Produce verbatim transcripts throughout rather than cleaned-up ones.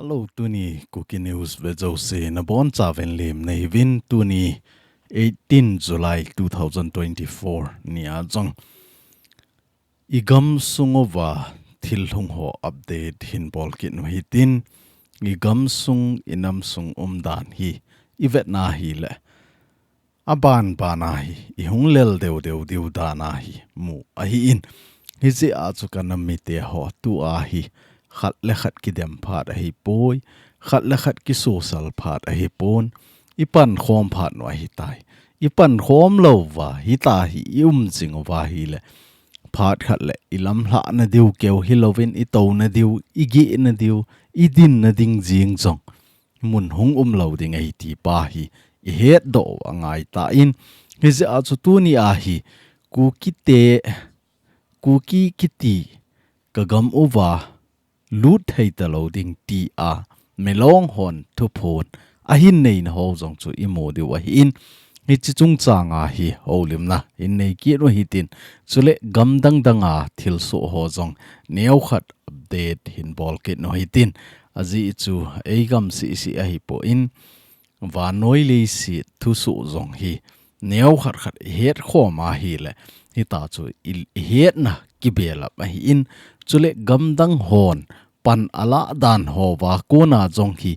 Hello, tuni Kuki News ve jouse nabonchauvin lim neiuvin. Tuni eighteen July two thousand twenty-four nia jong i gamsung uva thil lhung ho update hin bol kit u hitin, i gamsung i namsung umdan hi i vetna hile aban bana hi i hung lel deu deu diu dana hi mu ahin. Hijeh a chu ka nam mite ho tua hi khat le khat kidem phat ahipoi, khat le khat kisosal phat ahipon, i pankhom phat u ahitai. I pankhom louva hita hi i um jing uva hile phat khat le i lamlhah na diu keu hilouvin i tou na diu, i geh na diu, i din na ding jing jong mun hung um lou ding ahi ti pa hi i hetdoh u angai tan, hijeh a chu tuni a hi Kuki te, Kuki kiti ka gam uva lut thei talou ding tia milong hon thuphon ahin neina ho jong chu i mu diu ahin, hiche chungchang a hi houlimna in nei kit u hitin, chule gam dang dang a thilsoh ho jong neokhat update hin bol kit u hitin, ajeh chu ei gam seh seh ahipon, vannoi leiset thusoh jong hi neokhat khat i hetkhom a hile hita chu i, i hetna kibelap ahin, chule gam dang hon pan alah dan ho va kona jong hi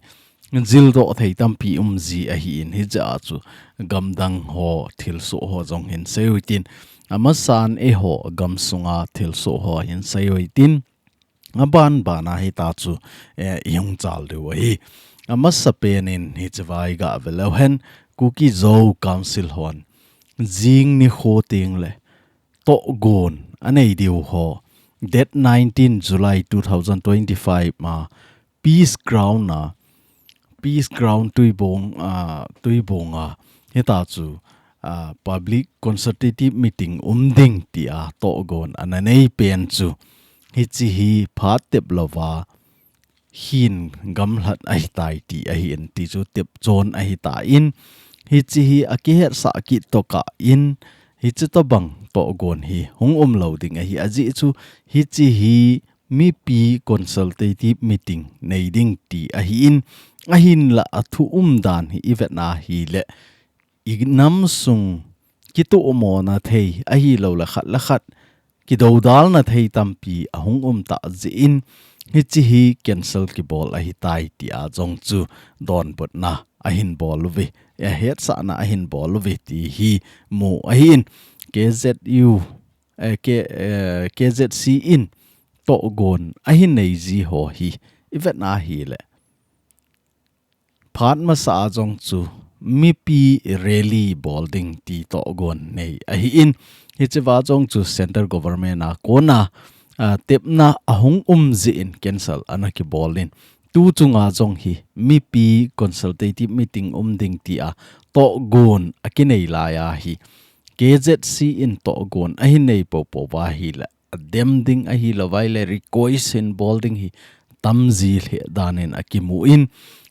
jildoh thei tampi um ji ahin, hijeh a chu gam dang ho thilsoh ho jong hin sei u hitin, amasan eiho gamsunga thilsoh ho hin sei u hitin, aban bana hita chu, eh, i hung chal diu ahi. Amasapen in hiche va i ga ve leu hen, Kuki Zo Council hon jing nikho teng le tohgon anei diu ho, date nineteen July two thousand twenty-five ma Peace Ground a, Peace Ground Tuibong, ah, Tuibong a, hita chu, ah, public consultative meeting um ding tia tohgon ana nei pen chu, hiche hi phat tep louva hin gamlhat ahitai ti ahin, ti chu tep chon ahitan, hiche hi akihetsah kit tokah in, hiche tobang tohgon hi hung um lou ding ahi, ajeh chu hiche hi mipi consultative meeting nei ding ti ahin, ahinla athu umdan hi i vetna hile i namsung kitohmona thei ahilouleh khat le khat kidodalna thei tampi ahung um tah jeh in, hiche hi cancel kibol ahitai tia jong chu donbutna ahin bol uve, ahetsahna ahin bol uve ti hi mu ahin, K Z U, eh, K, eh, K Z C in tohgon ahin nei ji ho hi i vetna hile phat masa a jong chu mipi rally bol ding ti tohgon nei ahin, hiche va jong chu central government a kona, ah, tepna ahung um jeh in cancel ana kibol in, tu chunga jong hi mipi consultative meeting um ding tia tohgon akinei lai a hi K Z C in tohgon ahin nei popo uva hile adem ding ahilouva ahile request hin bol ding hi tamji lheh dan in akimu in,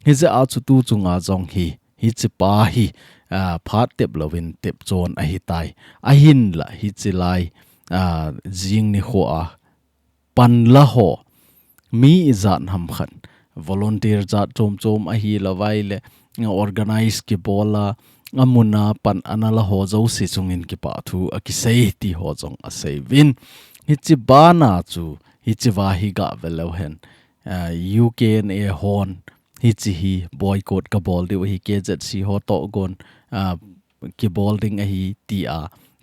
hijeh a chu tu chunga jong hi, hiche pa hi, ah, phat tep louvin tep chon ahitai. Ahinla hiche lai, ah, jing nikho a pan la ho, mi ijat ham khat, volunteer jat chom chom ahilouva ahile, organize kibol a, amun a pan ana la ho jouse chungin kipah thu akisei ti ho jong asei uvin. Hiche bana chu, hiche va hi ga ve leu hen, ah, U K N A hon, hiche hi boycott kabol diu ahi, K Z C ho tohgon, ah, kibol ding ahi tia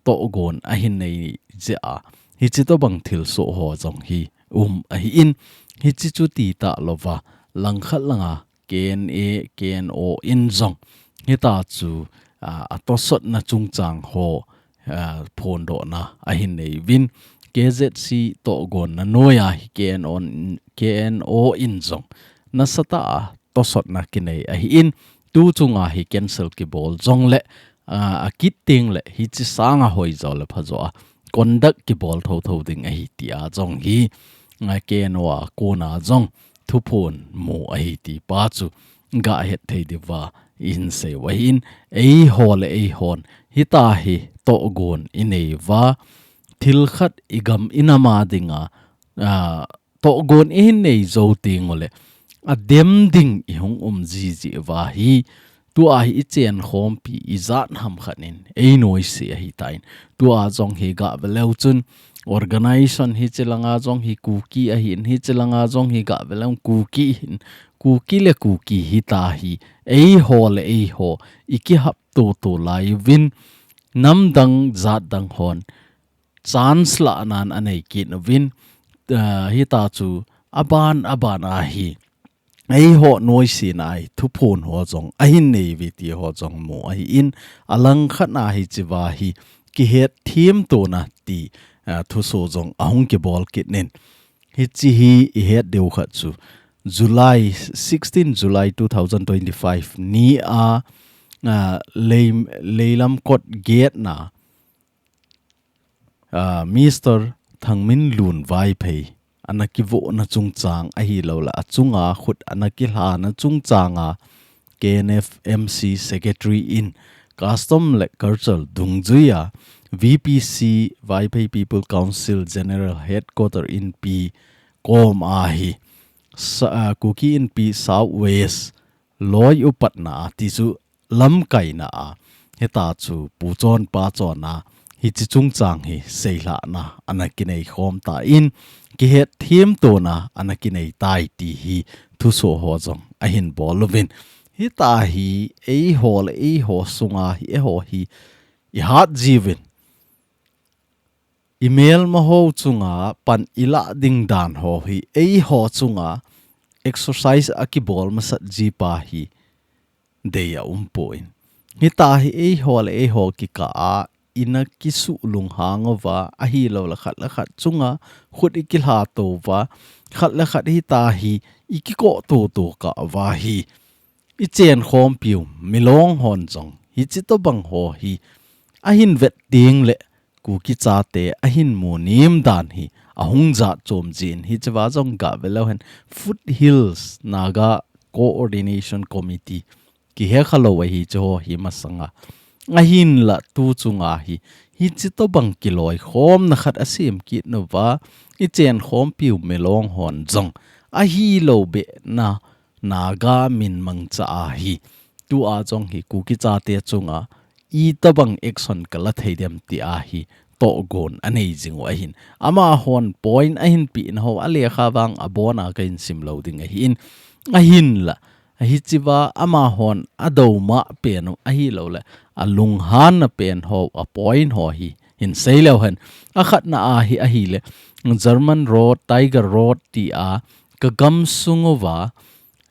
tohgon ahin nei jeh a, hiche tobang thilsoh ho jong hi um ahin, hiche chu ti talouva, langkhat langa K N A, K N O in jong hita chu, ah, atosotna chungchang ho, ah, phondohna ahin nei uvin, K Z C tohgonna noiya hi K N O, K N O in jong nasatah a tosotna kinei ahin, tu chunga hi cancel kibol jongle, ah, akit tengle hiche sanga hoijo le phajo a conduct kibol thotho ding ahi tia jong hi, ah, K N O a kona jong thuphon mu ahi ti pa chu ga het thei diuva ihin sei u ahin, eiho le eihon hita hi tohgon inei uva, thil khat igam inam a dinga, ah, tohgon ihin nei jou tengule, adem ding ihung um jiji uva hi, tua hi ichenkhompi ijat ham khat in einoise ahitan. Tua jong hi gah veleu chun organization hiche langa jong hi Kuki ahin, hiche langa jong hi gah veleu Kuki hin, Kuki le Kuki hita hi, eiho le eiho ikihap toto lai uvin, namdang jatdang hon chance lahnan anei kit uvin, ah, hita chu aban aban a hi eiho noise na hi thuphon ho jong ahin nei uve ti ho jong mu ahin, alangkhat na hichea hi kihetthem tona ti, ah, thuso jong ahung kibol kit in. Hiche hi ihet diu khat chu July, sixteen July two thousand twenty-five ni a, ah, Lei-, Leilamkot gate na, ah, Mister Thangminlun Vaiphei ana kivohna chungchang ahilou le achunga khut ana kilhana chungchang a K N F M C Secretary in Custom le Culture dungjuia V P C Vaiphei People Council General Headquarter Inpi kom a hi sa-, ah, Kuki Inpi South West loi upatna a ti chu lamkaina a, hita chu pu chon pa chon a, hiche chungchang hi seilhahna ana kinei khom tan, kihetthem tona ana kinei tai ti hi thuso ho jong ahin bol uvin. Hita hi eiho le eiho sunga hi eiho hi ihat jiuvin. Imelma ho chunga pan ilah ding dan ho hi eiho chunga exercise akibol masat jipa hi dei aumpon. Hita hi eiho le eiho kikah a ina kisuh lunghang uva ahilou le khat le khat chunga khut ikilha to uva, khat le khat hita hi ikikoh toto kah uva hi ichenkhompiu milong hon jong hiche tobang ho hi ahin vet ding le Kuki chate ahin mu nem dan hi ahung jat chom jin, hichea jong gah veleu hen Foothills Naga Coordination Committee kihekhalou ahi, hiche ho hi masanga. Ahinla tu chunga hi, hiche tobang kiloikhomna khat asem kit nauva, ichenkhompiu milong hon jong ahilou behna Naga min mangcha ahi. Tua jong hi Kuki chate chunga itobang action kala thei dem ti ahi tohgon anei jing u ahin. Amahon point ahin pehna ho alekha vang abona kahin simlou ding ahin. Ahinla, hichea amahon adouma pen u ahilou le, alunghanna pen ho, a point ho hi hin seileu hen. Akhatna ahi, ahile, German Road, Tiger Road tia kagamsung uva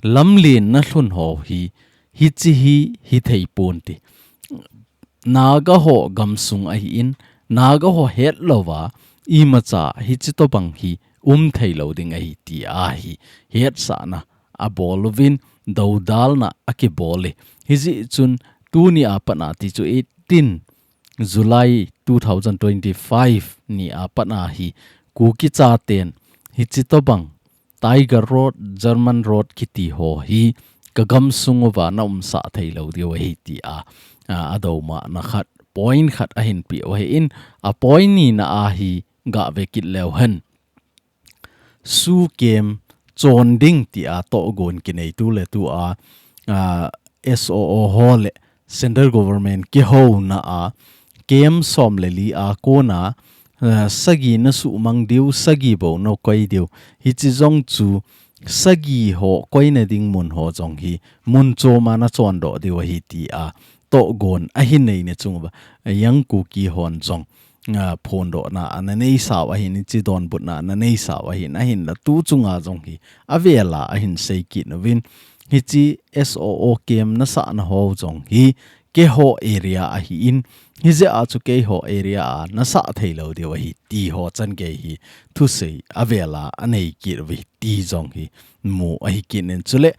lamlen nalhun ho hi, hiche hi, hithei ponte. Naga ho gamsung ahin, Naga ho hetlouva, imacha hiche tobang hi umthei lou ding ahi ti ahi hetsahna abol uvin, doudalna akibol e. Hijeh chun tuni apat a ti chu eighteen July two thousand twenty-five ni apat a hi Kuki chaten hiche tobang Tiger Road, German Road kiti ho hi kagamsung uva naumsah thei lou diu ahi tia, a, adoumana khat, point khat ahin peh u ahin, a point nina ahi gah ve kit leu hen. Su camp chon ding tia tohgon kinei tu le tua, a, S O O ho le Central Government kihouna a camp som le li a kona, a, sagi nasuhmang diu, sagi bou nakoi diu. Hiche jong chu sagi ho koina ding mun ho jong hi mun choma nachondoh diu ahi tia tohgon ahin neina chung uva, a, Young Kuki hon jong a, phondohna ana neisau ahin, hiche donbutna ana neisau ahin, ahinla tu chunga jong hi avela ahin sei kit nauvin, hiche S O O camp nasahna ho jong hi keiho area ahin, hijeh a chu keiho area a nasah thei lou diu ahi ti ho changei hi thusei avela anei kit uve ti jong hi mu ahi kit in, chule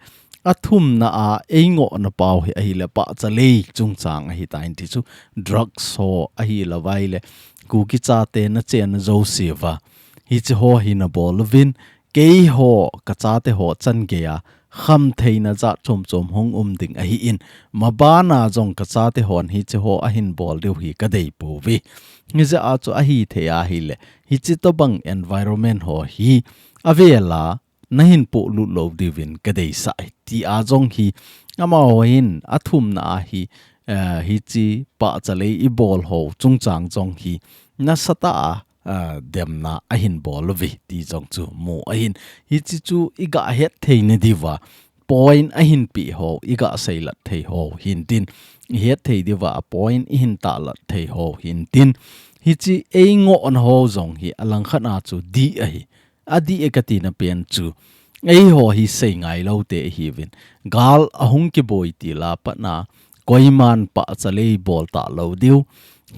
athumna a eingohna pau hi ahile pahcha lei chungchang ahitan ti chu drugs ho ahilouvai le Kuki chate nachenna jouse uva hiche ho hi nabol uvin, keiho kachate ho changei a khamtheina jat chom chom hung um ding ahin, mabana jong kachate hon hiche ho ahin bol diu hi kadei pouve. Hijeh a chu ahithei ahile, hiche tobang environment ho hi avela nahin polut lou diuvin kadeisah e, tia jong hi, amaho hin athumna a hi, eh, hiche pahcha lei ibol ho chungchang jong hi nasatah a, eh, demna ahin bol uve ti jong chu mu ahin. Hiche chu igah het theina diuva point ahin peh ho, igah seilat thei ho hintin, ihet thei diuva a point ihin tahlat thei ho hintin, hiche eingohna ho jong hi alangkhat a chu dih ahi. Adih e katina pen chu, eiho hi seingai loute ihiuvin, gal ahung kiboi til a pat a koiman pahcha lei bol talou diu,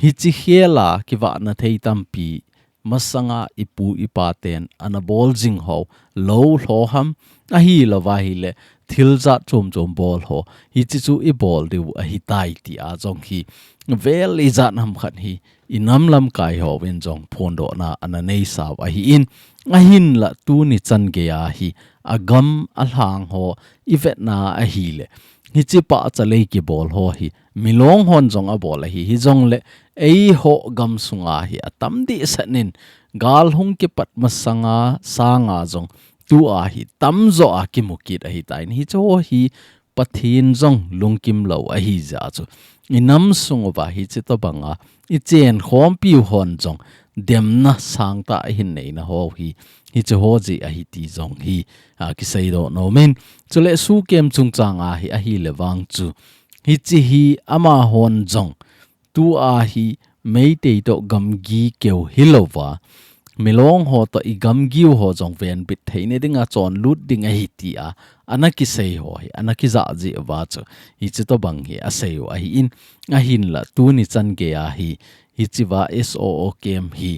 hiche khel a kivahna thei tampi masanga ipu ipaten ana bol jing ho, lou lho ham, ahilouva ahile thil jat chom chom bol ho, hiche chu ibol diu ahitai, tia jong hi vel ijat ham khat hi inam lamkai hovin jong phondohna ana neisau ahin, ahinla tuni chan geiya hi agam alhang ho ivetna ahile, hiche pahcha lei kibol ho hi Milong hon jong abol ahi, hijongle eiho gamsunga hi atam dehset in, gal hung kipat masanga sanga jong tua hi tamjo a kimu kit ahitan, hiche ho hi Pathen jong lungkim lou ahijeh chun, inam sung uva hiche tobanga ichenkhompiu hon jong demna sangtah ahin neina ho hi, hiche ho jeh ahi ti jong hi, a, kiseidoh nomin. Chule SoO camp chungchang a hi ahile vang chu, hiche hi amahon jong tua hi Meitei toh gamgi keu hilouva, Milong ho toh igamgiu ho jong venbit theina dinga chonlut ding ahi tia ana kisei ho hi, ana kijah jeh uva chu, hiche tobang hi aseiu ahin, ahinla tuni chan geiya hi, hichea SoO camp hi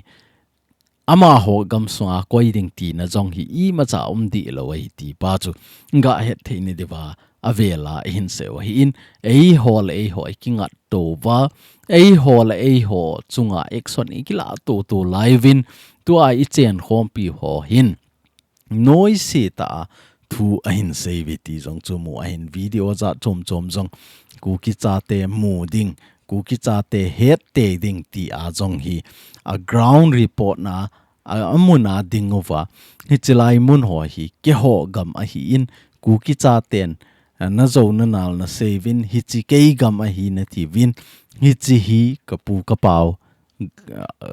amaho gamsunga koi ding tina jong hi imacha um deh lou ahi ti pa chu gah het theina diuva avela ihin seiu ahin, eiho le eiho ikingat touva, eiho le eiho chunga action ikilah toutou laiuvin, tua ichenkhompiu ho hin noise tah a thu ahin seiuve ti jong chu mu ahin, video jat chom chom jong Kuki chate mu ding, Kuki chate het tei ding tia jong hi a ground report na a, amun a ding uva, hiche lai mun ho hi keiho gam ahin, Kuki chaten, a, najou nanal naseiuvin, hiche kei gam ahi natiuvin, hiche hi kapu kapau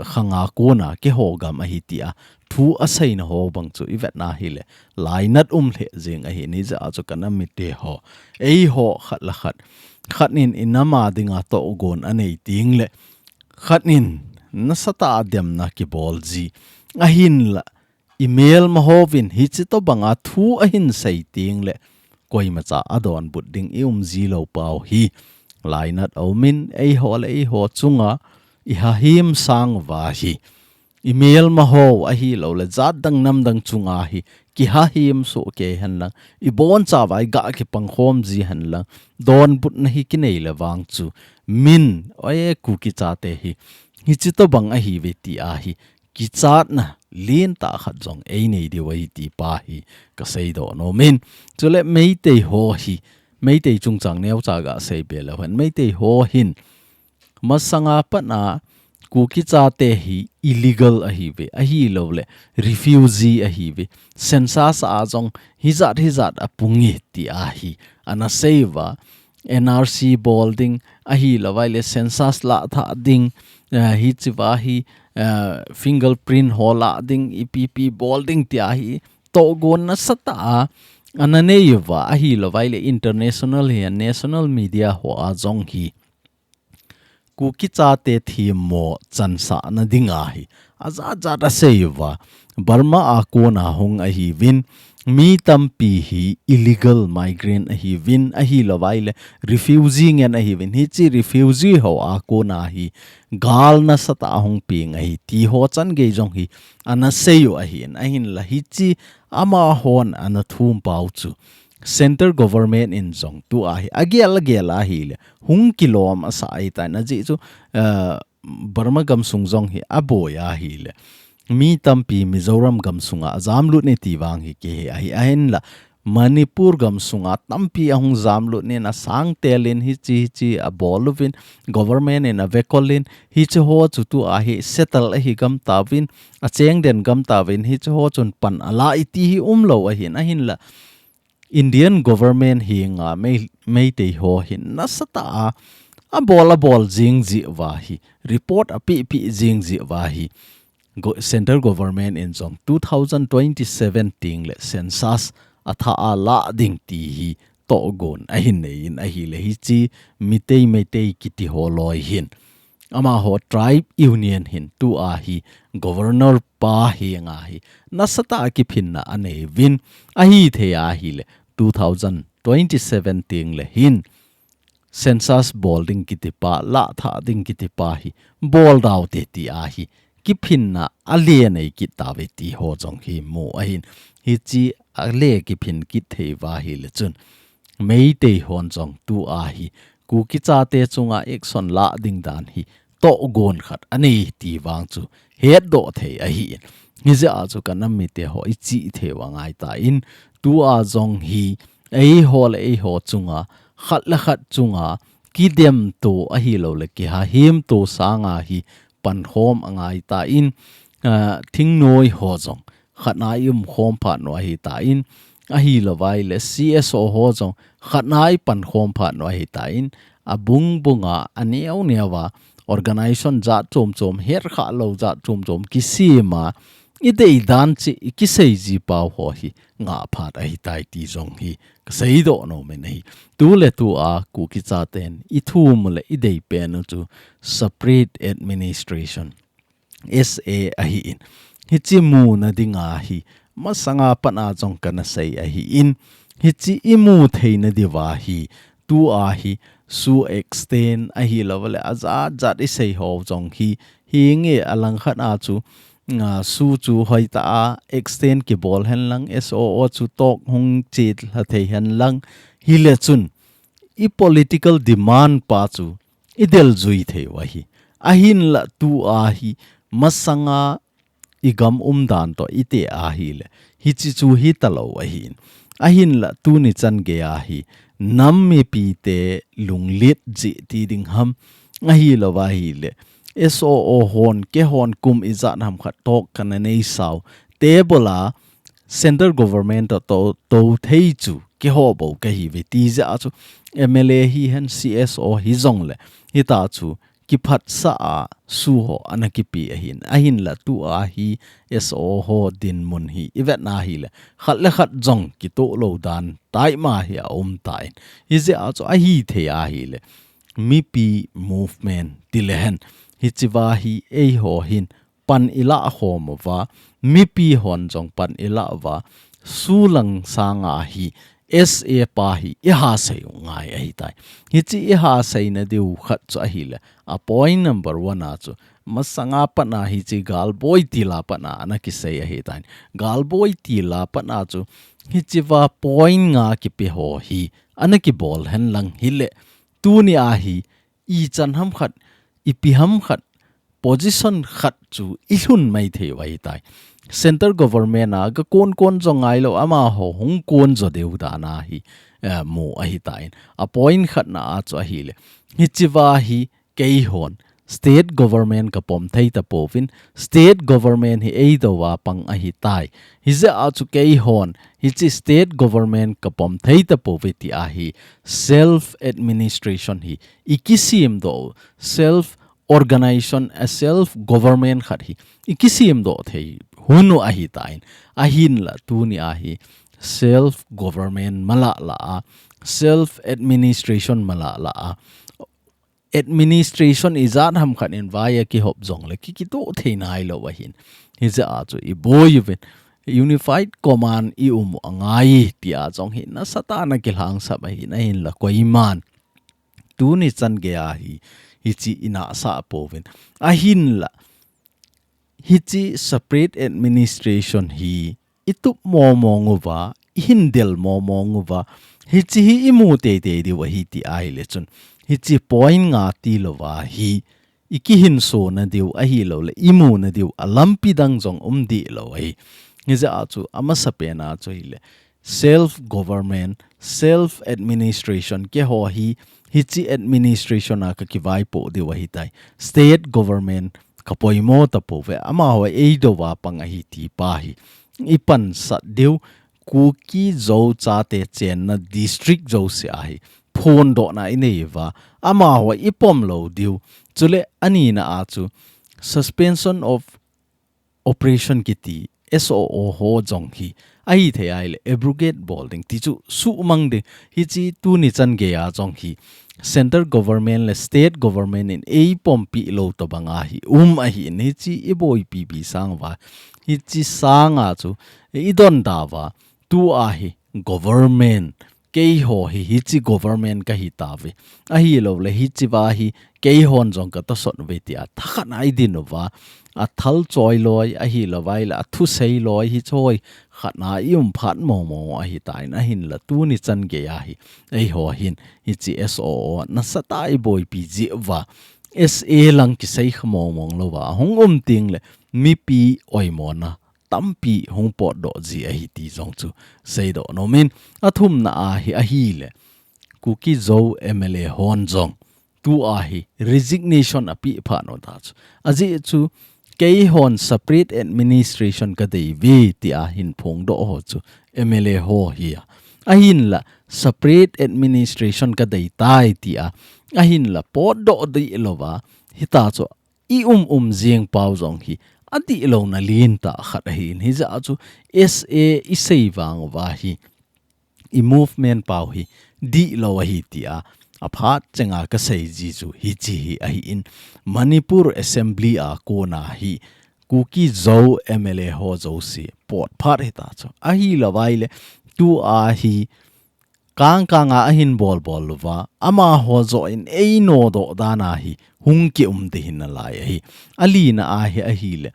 khanga kona keiho gam ahi tia thu aseina ho bang chu ivetna hile, lainat um lheh jeng ahin, hijeh chun kanam mite ho, eiho khat le khat, khat in inam a dinga tohgon anei tengle, khat in nasatah a demna kibol ji, ahinla imelma hovin hiche tobanga thu ahin sei tengle, koimacha adonbut ding ium ji lou pau hi, lainat aumin, eiho le eiho chunga ihahem sang uva hi, imelma ho ahilouleh jat dang nam dang chunga hi kihahem soh kei henlang, ibonchauva igah kipangkhom ji henlang, donbutna hi kinei le vang chu, min, oe, Kuki chate hi hiche tobang ahiuve tia hi kichatna lentah khat jong einei diu ahi ti pa hi kaseidoh nomin. Chule Meitei ho hi, Meitei chungchang neocha gasei be leu hen, Meitei ho hin masanga pat a Kuki chate hi illegal ahiuve, ahilouleh refugee ahiuve, census a jong hijat hijat apung e tia hi ana seiuva, N R C bol ding, ahilouva ahile census lah thah ding, eh, hichea hi, eh, fingerprint ho lah ding, ipi ipi bol ding tia hi tohgon nasatah a ana neiuva, ahilouva ahile international hi, national media ho a jong hi Kuki chate themmo chansahna dinga hi ajat jat aseiuva, Burma a kona hung ahiuvin, mi tampi hi illegal migrant ahiuvin, ahilouva ahile refugee ngen ahiuvin, hiche refugee ho a kona hi gal nasatah a hung peng ahi ti ho chan gei jong hi ana seiu ahin, ahinla hiche amahon ana thumpau chu Centre government in jong tua hi agel agel ahile hung kilom asah ahitan, ajeh chu, eh, Burma gamsung jong hi aboi ahile mi tampi Mizoram gamsunga ajamlut e ti vang hi kihe ahi, ahinla Manipur gam sunga tampi ahung jamlut in asang telin hichi hichi abol uvin, government in avekol in, hichi ho chu tua hi settle ahi gam tauvin, acheng den gam tauvin, hichi ho chun pan ala iti hi umlou ahin, ahinla Indian government henga Mei-, Meitei ho hin nasatah a abol abol jing jeh uva hi, report ape pe jing jeh uva hi, go-, central government in jong two thousand twenty-seven teng le census atha a la ding ti hi tohgon ahin nei in ahile hichi Meitei Meitei kiti ho loi hin amaho tribe union hin tua hi governor pa henga hi nasatah a kiphinna anei uvin ahithei ahile two thousand twenty-seven teng le hin census bol ding kiti pa, la tha ding kiti pa hi bol dau te ti ahi kiphinna ale nei kit tauve ti ho jong hi mu ahin. Hichi ale kiphin kit thei uva ahile chun Meitei hon jong tua hi Kuki chate chunga action la ding dan hi tohgon khat anei ti vang chu hetdoh thei ahin. Hijeh a chu ka nam mite ho ichih thei u angai tan tua jong hi eiho le eiho chunga khat le khat chunga kidemto ahilou le kihahimto sanga hi pankhom angai tan, ah, thingnoi ho jong khatna i umkhom phat u ahitan, ahilou vai le C S O ho jong khatna i pankhom phat u ahitan, abung bunga aneo neo a organization jat chom chom, herkhah lou jat chom chom kisem a, i dei dan cheh i kisei ji pau ho hi ngah phat ahitai ti jong hi ka seidoh nom in ahi. Tu le tua Kuki chaten i thum u le i dei pen u chu separate administration, S A ahin. Hichi muna dinga hi masanga pat a jong kana sei ahin. Hichi i mu theina diuva hi tua hi SoO extend ahilou le ajat jat i sei ho jong hi hinge, alangkhat a chu, ah, SoO chu hoitah a extend kibol hen lang, S O O chu talk hung chelha thei hen lang, hile chun i political demand pa chu i del jui thei u ahi. Ahinla tua hi masanga i gam umdan toh i te ahile hichi chu hitalou ahin. Ahinla tuni chan gei a hi nam mipite lunglet jeh ti ding ham, ahilou va ahile S O O hon, keihon kum ijat ham khat talk kana nei sau, table a central government toh tou, tou thei chu keiho bou kahiuve ti jeh a chu M L A hihen C S O hijongle hitia chu kiphatsah a SoO ho ana kipe ahin. Ahinla tua hi S O O ho dinmun hi i vet na hile khat le khat jong kitoh lou dan taima hi aum tan. Hijeh a chu ahithei ahile mipi movement ti le hen, hichi va hi eiho hin pan i lah khom uva, mipi hon jong pan i lah uva, SoO lang sanga hi S A pa hi i hasei u ngai ahitai. Hichi i haseina diu khat chu ahile, a point number one a chu masanga pat a hichi Galboi til a pat a ana kisei ahitan. Galboi til a pat a chu hichi va point nga kipe ho hi ana kibol hen lang hile, tuni a hi ichan ham khat, ipi ham khat, position khat chu i lhun mai thei u ahitai. Central government a ga kon kon jo ngailou, amaho hung kon jo diu dan a hi, eh, mu ahitan. A point khatna a chu ahile, hichi va hi keihon state government ka pom thei tapouvin, state government hi eidou a pang ahitai. Hijeh a chu keihon hichi state government ka pom thei tapouve ti a hi self administration hi i kisemdoh, self organization, a self government khat hi i kisemdoh thei hun u ahitan. Ahinla tuni a hi self government mala la a, self administration mala la a, administration ijat ham khat in vai a kihop jongle ki, kitoh thei nailou ahin. Hijeh a chu i boi uvin, unified command i um u angai ti a jong hi nasatah a ana kilhangsap ahin, ahinla koiman tuni chan gei a hi hichi i nahsah pouvin. Ahinla hichi separate administration hi i tup momong uva, i hin del momong uva, hichi hi i mu teitei diu ahi ti ahile chun, hichi point nga tilou va hi i kihinso na diu ahilou le i mu na diu a lampi dang jong um deh lou ahi. Hijeh a chu amasapen a chu hile self government, self administration, keiho hi, hichi administration a kakivaipoh diu ahitai. State government, kapoimo tapouve. Amaho eidouva pang ahi ti pa hi. Ipansat diu, Kuki Zo chate chenna district jouse ahi. Phondohna ineiuva. Amaho ipom lou diu. Chule anina a chu suspension of operation kiti S O O ho jong hi. Ahithei ahile abrogate bol ding ti chu suhmang ding. Hichi tuni chan geiya jong hi. Central government le state government in eipompi lou tobang ahi. Um ahin hichi iboipipi sangva. Hichi sanga chu idondauva. Tua hi government. Keiho hi hichi government kahitauve. Ahilouleh hichiva hi keihon jong katosot uve tia. Thakhat a idin uva. Athal choi loi, ahilouva ahile athusei loi hichoi. Khat a ium phat mongmong ahitan ahinla tuni chan geiya hi. Eiho hin hichi S O O nasatah a iboipi jiuva. S A lang kisei kha mongmong louva. Hung um tengle mipi oimona tampi hung potdoh ji ahi ti jong chu seidoh nomin. Athumna a hi ahile. Kuki Zo M L A hon jong. Tua hi resignation apeh phat u ta chu. Ajeh chu keihon separate administration kadeiuve tia hin phongdoh ho chu M L A ho hi a. Ahinla separate administration kadeitai tia. Ahinla potdoh dih louva. Hita chu ium um jeng pau jong hi. Adihlouna lentah khat ahin hijeh a chu S A isei vang uva hi. I movement pau hi dihlou ahi tia aphat chenga kasei ji chu hichi hi ahin Manipur Assembly a kona hi Kuki Zo M L A ho jouse potphat hita chu. Ahilouva ahile tua hi kangkanga ahin bolbol louva. Amaho joh in einodoh dan a hi hung kium ding ahi nalai ahi. Alina a hi ahile.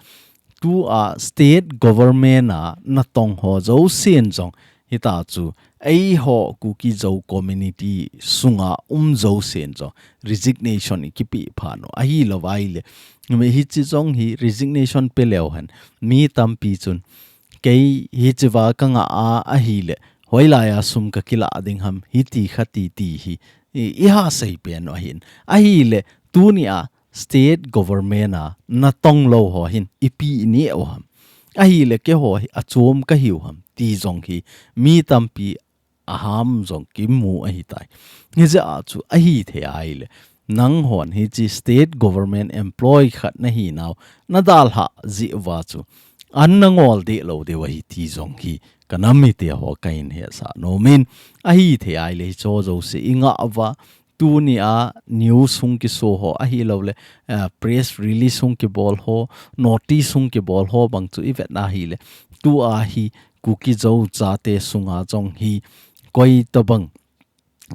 Tua state government a natong ho jousen jong hita chu eiho Kuki Zo community sunga um jousen jong resignation ikipeh phat u ahilouva ahile. Mi hichi jong hi resignation peleu hen mi tampi chun kei hichiva kanga a ahile hoilai a sum kakilah ding ham hiti khati ti hi i, iha seipen u ahin. Ahile tunia state government a natong lou ho hin ipi ineh u ham. Ahile keiho hi achom kahiu ham ti jong hi mi tampi aham jong kimu ahitai. Hijeh a chu ahithei ahile. Nanghon hichi state government employee khat nahinau nadalhah jiuva chu. An nangol dihlou diu ahi ti jong hi kanam mite ho kahin hetsah nomin. Ahithei ahile hicho jouse ingah uva Tunia news hung kiso ho ahilouleh, eh, press release hung kibol ho, notice hung kibol ho bang chu ivet na ahileh. Tua hi Kuki Zo chate sunga jong hi koi tobang,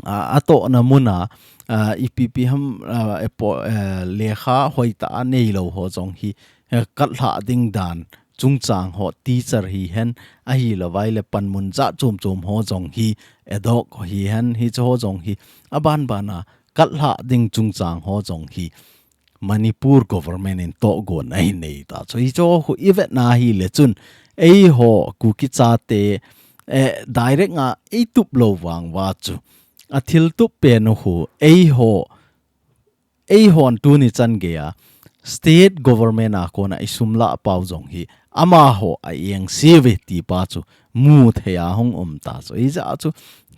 ah, atohna muna, ah, ipi ipi ham, ah, epo, eh, lekha hoitah a neilou ho jong hi, eh, kalhah ding dan chungchang ho teacher hihen ahilouleh panmun jat chom chom ho jong hi edok hihen hiche ho jong hi aban bana kalhah ding chungchang ho jong hi Manipur government in tohgon ahin nei ta. Chu hiche ho khu ivet na ahileh chun eiho Kuki chate, eh, direct a eitup lou vang uva chu athil tup pen u khu eiho eihon tuni chan geiya state government a kona isum lah pau jong hi amaho a engse uve ti pa chu mu thei a hung um ta chu. Hijeh a chu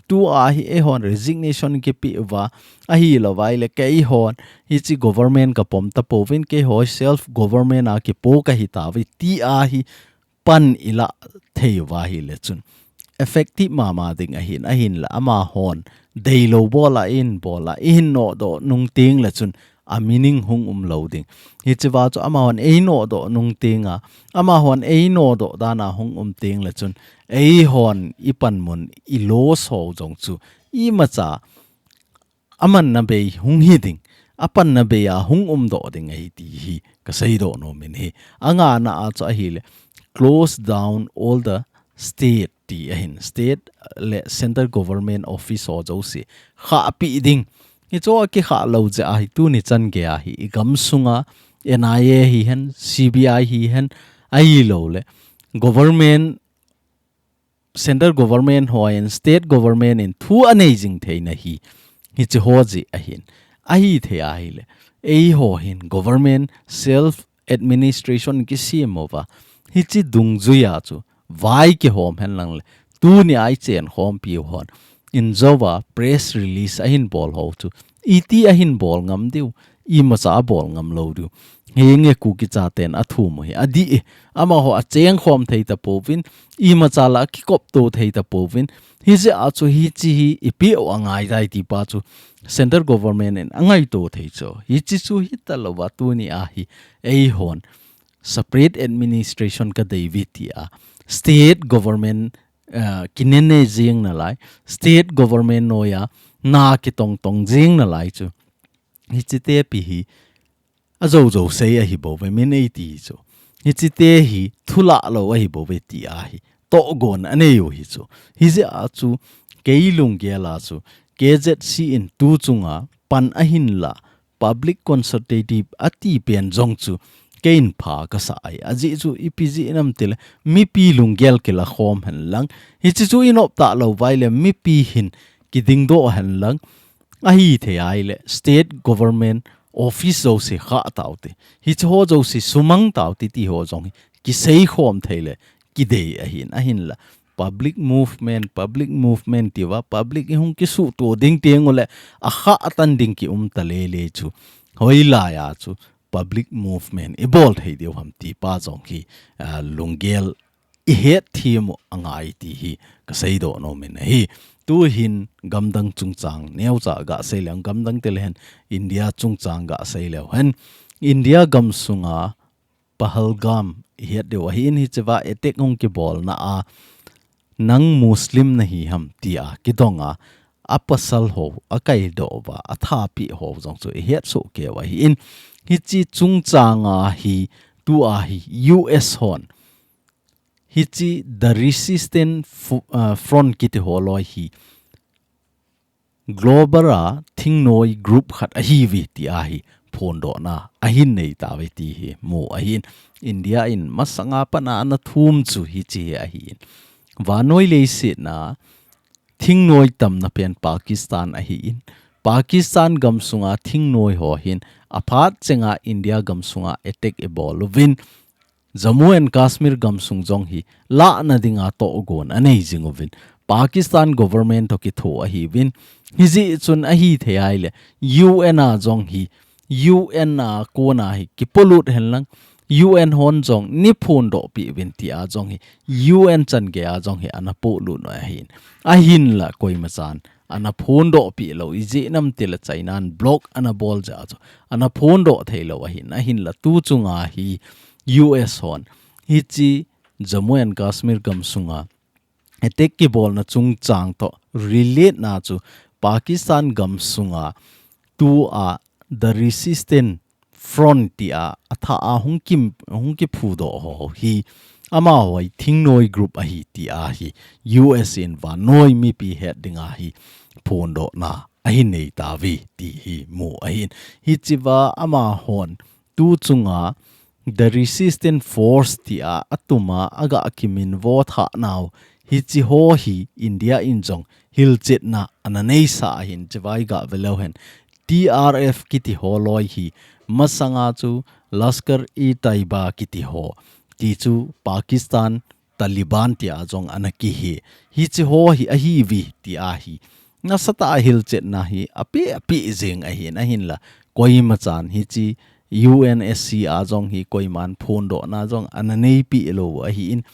tua hi eihon resignation kipeh uva ahilouleh keihon hiche government kapom tapouvin keiho self government a kipo kahi tauve ti ahi pan ilah thei uva ahileh chun effective mama ding ahin, ahinla amahon deilou bol a ihin bol a ihin nodoh nung tengleh chun a meaning hung um lou ding. Hichea chu amahon einodoh nung tenga, amahon einodoh dan a hung um tengleh chun eihon ipanmun i loss ho jong chu imacha amanna bei hung hi ding, apanna bei a hung umdoh ding ahi ti hi kaseidoh nom in ahi. Angana a chu ahileh, close down all the state ti ahin, state le central government office ho jouse khahpeh ding. Hiche a kikhah lou jeh a hi tuni chan geiya hi igam sunga N I A hihen, C B I hihen, ahilouleh government central government hon, state government in thu anei jing theina hi, hichi ho jeh ahin. Ahithei ahile, eiho hin government self administration kisem uva, hichi dungjuia chu vai kihom henlang le, tuni a ichen khompi u hon, injouva press release ahin bol ho chu, iti ahin bol ngam diu, imacha abol ngam lou diu. Henge Kuki chaten athum u hi adih e, amaho acheng khom thei tapouvin, imacha la akikop to thei tapouvin, hijeh a chu hichi hi ipi u angai dai ti pa chu central government in angaito thei chu. Hichi chu hita louva tuni a hi eihon separate administration kadei uve tia state government, uh, kinene jing nalai, state government noija na kitong tong jing nalai chu. Hichi te pi hi ajou jou sei ahi bouve, min eiti chu. Hichi te hi thulah lou ahi bouve tia hi tohgon anei u hi chu. Hijeh a chu kei lunggel a chu K Z C in tu chunga pan ahin la public consultative ati pen jong chu keiin pha kasa ahi. Ajeh chu ipi jeh ham tile mipi lunggel kila khom henlang. Hichi chu inop talou uva ile mipi hin kiding doh henlang. Ahithei ahile state government office jouse khah taute. Hichi ho jouse sumang taute ti ho jong hi kisei khom thei le kidei ahin, ahinla public movement, public movement tiuva, public ihung kisuhto ding teng ule akhah atan ding kium ta lele chu. Hoilai a chu public movement ibol thei diu ham ti pa jong hi, ah, lunggel ihet them u angai ti hi kasei doh nom in ahi. Tuhin gamdang chungchang neocha gasei leu, gamdang tile hen India chungchang gasei leu hen, India gamsunga Pahalgam ihet diu ahin, hichea attack hung kibolna a nang Muslim nahi ham tia kidonga, apasal ho akaidoh uva athapi ho jong chu ihet soh keu ahin, hichi chungchanga hi tua hi U S hon hichi The Resistance Fu-, uh, Front kiti ho loi hi global a thingnoi group khat ahiuve tia hi phondohna ahin nei tauve ti hi mu ahin. India in masanga pat a ana thum chu hichi hi ahin. Vannoi leiset a thingnoi tamna pen Pakistan ahin. Pakistan gamsunga thingnoi ho hin aphat chenga India gamsunga attack ibol uvin. Jammu and Kashmir gamsung jong hi lahna dinga tohgon anei jing uvin. Pakistan government toh kitho ahiuvin. Hijeh chun ahithei ahile U N a jong hi, U N a kona hi kipolut henlang, U N hon jong neiphondoh peh uvin tia jong hi U N changeiya jong hi ana polut u ahin. Ahinla koimachan ana phondoh peh lou, ijeh ham tile China in block ana bol jeh a chu ana phondoh thei lou ahin, ahinla tu chunga hi U S hon hichi Jammu and Kashmir gamsunga attack kibolna chungchang toh relate na chu Pakistan gamsunga tua The Resistance Front tia athah a hung kim, hung kiphudoh ho hi amaho hi thingnoi group ahi tia hi U S in vannoi mipi het dinga hi phondohna ahin nei tauve ti hi mu ahin. Hichea amahon tu chunga The Resistance Force tia atuma aga kiminvo thah nau hichi ho hi India in jong hilchetna ana neisa ahin, chea i gah ve leu hen T R F kiti ho loi hi masanga chu Lashkar-e-Taiba kiti ho ti chu Pakistan Taliban tia jong ana kihe. Hichi ho hi ahiuve tia hi nasatah a hilchetna hi apeh, apeh jing ahin, ahinla koimachan hichi U N S C a jong hi koiman phondohna jong ana neipeh lou ahin,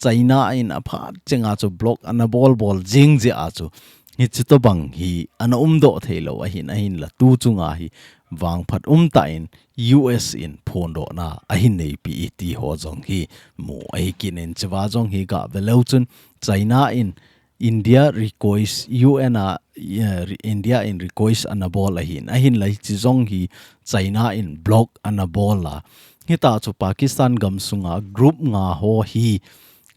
China in aphat chenga chu block ana bol bol jing jeh a chu hichi tobang hi ana umdoh thei lou ahin, ahinla tu chunga hi vangphat umtah in U S in phondohna ahin neipeh e ti ho jong hi mu ahi kit in, chea jong hi gah ve leu chun China in India request U N a, eh, India in request ana bol ahin, ahinla hichi jong hi China in block ana bol a. Hitia chu Pakistan gamsunga group nga ho hi,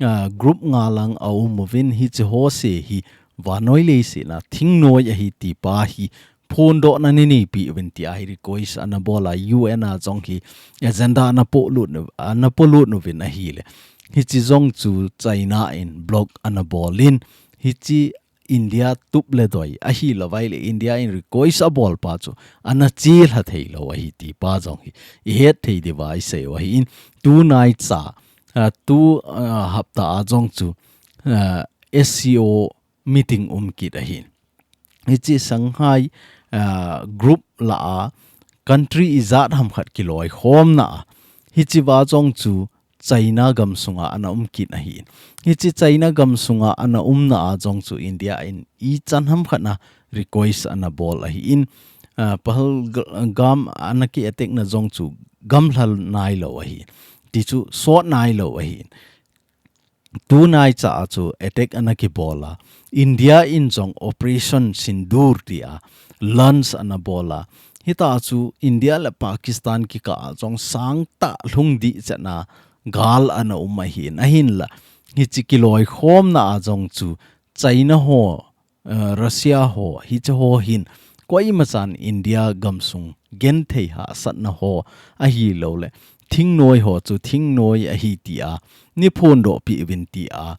ah, group nga lang aum uvin, hichi ho se hi vannoi leiset a thingnoi ahi ti pa hi phondohna nei neipeh uvin tia hi request ana bol a, U N a jong hi agenda ana polut u, ana polut uvin ahile. Hichi jong chu China in block ana bol in, hichi India tup le doi ahilou vai le India in request abol pa chu ana chilha thei lou ahi ti pa jong hi ihet thei diuva isei u ahi in, tunai cha, ah, tu, ah, hapta a jong chu, ah, S C O meeting um kit ahi. Hichi Shanghai, ah, group lah a country ijat ham khat kiloikhomna a, hichi va jong chu China gam sunga ana um kit ahi. Hichi China gam sunga ana umna a jong chu India in ichan ham khat na request ana bol ahi in, ah, Pahalgam ana ki attack na jong chu gamlha nailou ahi. Ti chu sot nailou ahi. Tunai cha a chu attack ana kibol a, India in jong Operation Sindoor ti a launch ana bol a. Hita chu India le Pakistan kikah a jong sangtah lhung dih chan a gal ana um ahi in, ahinla hichi kiloikhomna a jong chu China ho, eh, Russia ho, hichi ho hin koima chan India gam sung genthei hahsatna ho ahilou le thingnoi ho chu thingnoi ahi ti a, nei phondoh peh uvin ti a,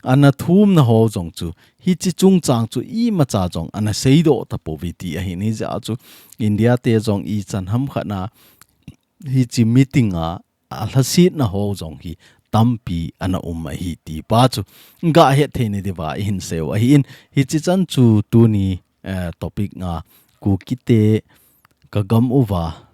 ana thumna ho jong chu hichi chungchang chu imacha jong ana seidoh tapouve ti ahi. Hijeh a chu India te jong ichan ham khat na hichi meeting a alhasetna ho jong hi tampi ana um ahi ti pa chu gahet theina diuva ihin sei u ahi in, hichi chan chu tuni, eh, topic nga Kuki te ka gam uva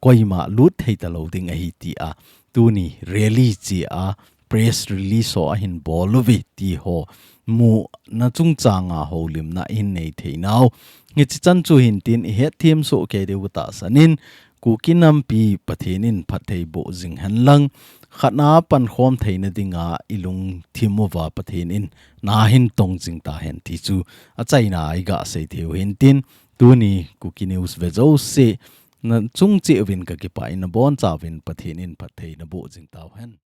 koima lut thei talou ding ahi ti a, tuni rally chi a press release ho ahin bol uve ti ho muna chungchang a houlimna ihin nei thei nau. Hichi chan chu hin tin ihet them soh kei diu tahsan in, Kuki nampi Pathen in phatthei boh jing hen lang, khat na pankhom theina dinga ilungthim uva Pathen in nahin tong jing tahen ti chu achaina a iga sei thei u hin tin, tuni Kuki News ve jouse nachung cheh uvin kakipah in, nabonchauvin Pathen in phatthei naboh jing tauhen.